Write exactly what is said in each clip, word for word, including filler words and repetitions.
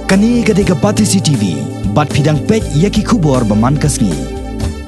Kane ka dei ka Batesi T V, bad phi dang peit ïa ki khubor ba man ka sngi.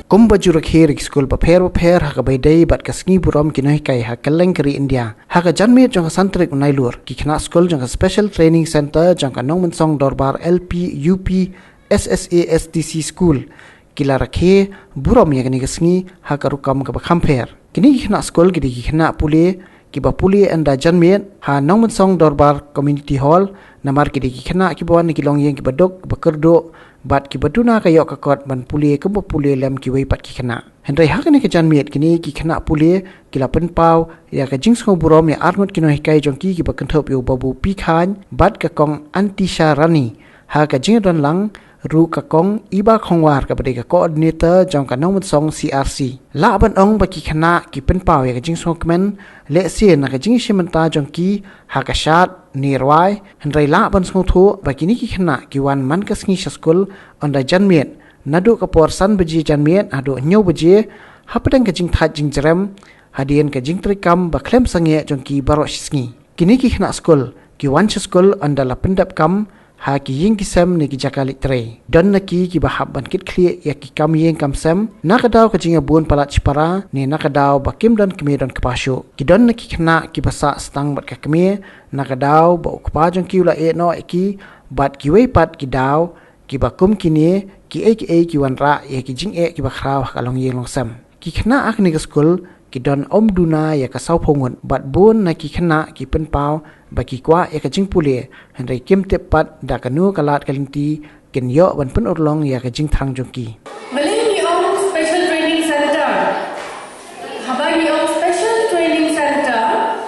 Kumba ju rakhe ïa ki skul bapher bapher ha kaba ïadei bad ka sngi burom ki nonghikai ha kylleng ka ri India, ha ka janmiet jong ka san tarik u Nailur, ki khynnah skul jong ka Special Training Centre jong ka Nongmynsong Dorbar L P, U P, S S A S T C School, ki la rakhe burom ïa kane ka sngi ha ka rukom kaba kham pher. Kine ki khynnah skul ki dei ki khynnah pule kiba pule ynda janmiet ha Nongmynsong Dorbar Community Hall, namar ki dei ki khynnah kiba wan na ki longïing kiba duk, kiba kyrduh, bad kiba duna ka ïoh ka kot ban pule kumba pule lem kiwei pat ki khynnah. Hynrei ha kane ka janmiet kine ki khynnah pule ki la pynpaw ïa ka jingsngew burom ïa arngut ki nonghikai jong ki kiba kynthup ïa u Babu P Khan bad ka Kong Antisha Rani, ha ka jingdon lang ruh ka Kong Iba Khongwar kaba dei ka coordinator jong ka Nongmynsong C R C. Lah ban ong ba ki khynnah ki pynpaw ïa ka jingsngewkmen lehse na ka jingïashim bynta jong ki ha ka shad ne rwai, hynrei lah ban sngewthuh ba kine ki khynnah ki wan man ka sngi sha skul ynda janmiet, naduh ka por san baje janmiet haduh hynñiew baje, hapdeng ka jingthait jingjrem hadien ka jingtrei kam ba khlem sangeh jong ki baroh shi sngi. Kine ki khynnah skul ki wan sha skul ynda la pyndep kam ha ki ïing ki sem ne ki jaka leit trei. Don na ki kiba hap ban kit khlieh ïa ki kam ïing kam sem, na ka daw ka jingïabun palat shipara ne na ka daw ba kim don kmie don kpa shuh. Ki don na ki khynnah kiba sah stang bad ka kmie, na ka daw ba u kpa jong ki u la ïeh noh ïa ki, bad kiwei pat ki daw kiba kum kine kiei kiei ki wanrah ïa ki jingeh kiba khraw ha ka longïing longsem. Ki khynnah ha kane ka skul ki don ym duna ïa ka sawphew ngut, bad bun na ki khynnah ki pynpaw ba ki kwah ïa ka jingpule, hynrei kim tip pat da kano ka lad ka lynti kin ïoh ban pynurlong ïa ka jingthrang jong ki. Balei ngi ong Special Training Center? Haba ngi ong Special Training Center,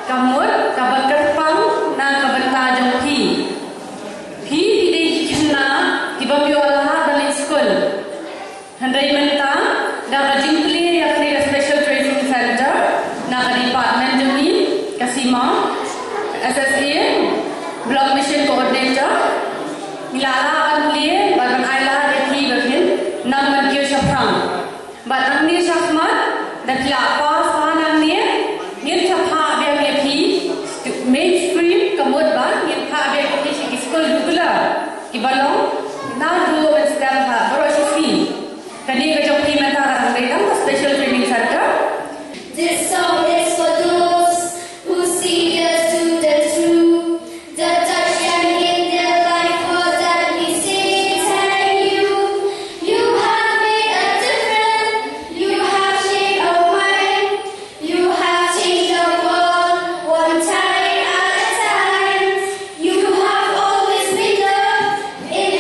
ka mut kaba kyrpang na ka bynta jong phi. Phi phi dei ki khynnah kiba ym ïoh lad ban leit skul. Hynrei mynta, da ka jingplie ïa kane ka Special Training Center na ka department jong ngi, ka Sima, S S A, Block Mission Coordinator, ngi la lah ban plie bad ban ai lad ïa phi ba phin nang ban kiew shaphrang. Bad nangne shakhmat, da phi la pass bha nangne, ngin sa phah biang ïa phi mainstream, ka mut ba ngin phah biang ïa phi sha ki skul regular kiba long, naduh ban step ha baroh shi sngi. Kane ka jong phi mynta ka dang dei tang ka Special Training Center. This song is for those who see the students through, the touch and in their life for that we say thank you. You have made a difference. You have shaped our mind. You have changed the world one time at a time. You have always been loved in